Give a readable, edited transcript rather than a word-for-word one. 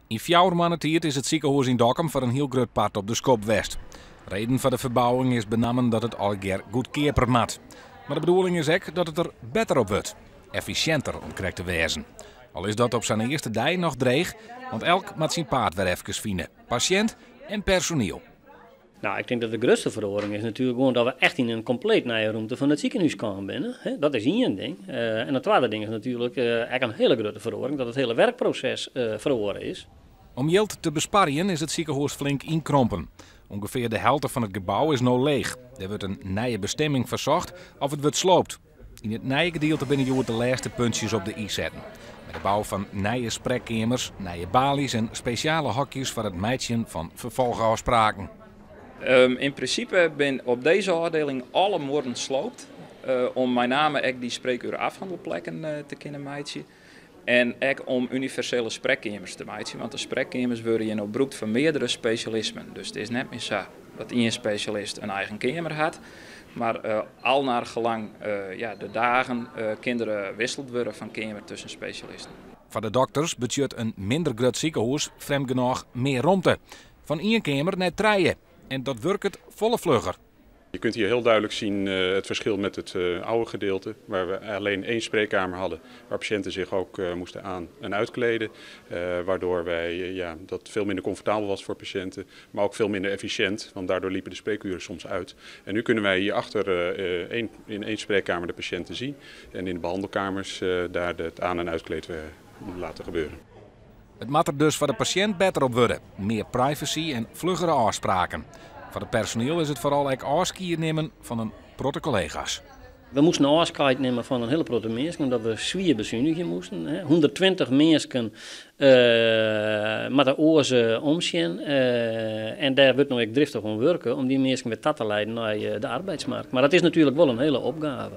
Yn 4 moanne tiid is it sikehûs yn Dokkum foar in hiel grut part op de skop west. Reden foar de ferbouwing is benammen dat it allegear goedkeaper moat. Mar de bedoeling is ek dat it der better op wurdt. Effisjinter om krekt te wêzen. Al is dat op sa'n earste dei noch dreech, want elk moat syn paad wer efkes fine. Pasjint en personiel. Nou, ik tink dat de grutste feroaring is natuerlik gewoan dat we echt yn in kompleet nije rûmte fan it sikehûs kaam binne. Dat is ien ding. En it twadde ding is natuerlik ek in hiele grutte feroaring, dat it hiele werkproses feroare is. Om jild te besparjen is it sikehûs flink ynkrompen. Ungefear de helte fan it gebou is no leech. Dêr wurdt in nije bestimming foar socht of it wurdt sloopt. Yn it nije gedielte binne hjoed de lêste puntsjes op de i setten. Mei de bou fan nije sprekkeamers, nije balys en spesjale hokjes foar it meitsjen fan ferfolchôfspraken. Yn prinsipe binne op dizze ôfdieling alle muorren sloopt om mei name ek dy spreekuur-afhandelplekken te kinnen meitsjen. En ek om universele sprekkeamers te meitsjen, want de sprekkeamers wurde hjir no brûkt foar meardere spesjalismen. Dus it is net mear sa dat ien spesjalist in eigen keamer hat, mar al naar gelang de dagen kin der wisseld wurde fan keamer tusken spesjalisten. Foar de dokters betsjut in minder grut sikehûs frjemd genôch mear romte. Fan ien keamer nei 3. En dat wurket folle flugger. Je kunt hier heel duidelijk zien het verschil met het oude gedeelte, waar we alleen één spreekkamer hadden, waar patiënten zich ook moesten aan- en uitkleden. Waardoor dat veel minder comfortabel was voor patiënten, maar ook veel minder efficiënt, want daardoor liepen de spreekuren soms uit. En nu kunnen wij hierachter in één spreekkamer de patiënten zien en in de behandelkamers daar het aan- en uitkleed laten gebeuren. It moat der dus foar de pasjint better op wurde. Mear privacy en fluggere ôfspraken. Foar it personiel is it foaral ek ôfskie nimmen fan in protte kollega's. We moasten ôfskie nimme fan in hiele protte minsken, omdat we swier besunigje moasten. 120 minsken moatte oars omsjen. En dêr wurdt no ek driftich oan wurke om dy minsken wer ta te leiden nei de arbeidsmarkt. Mar dat is natuerlik wol in hiele opgave.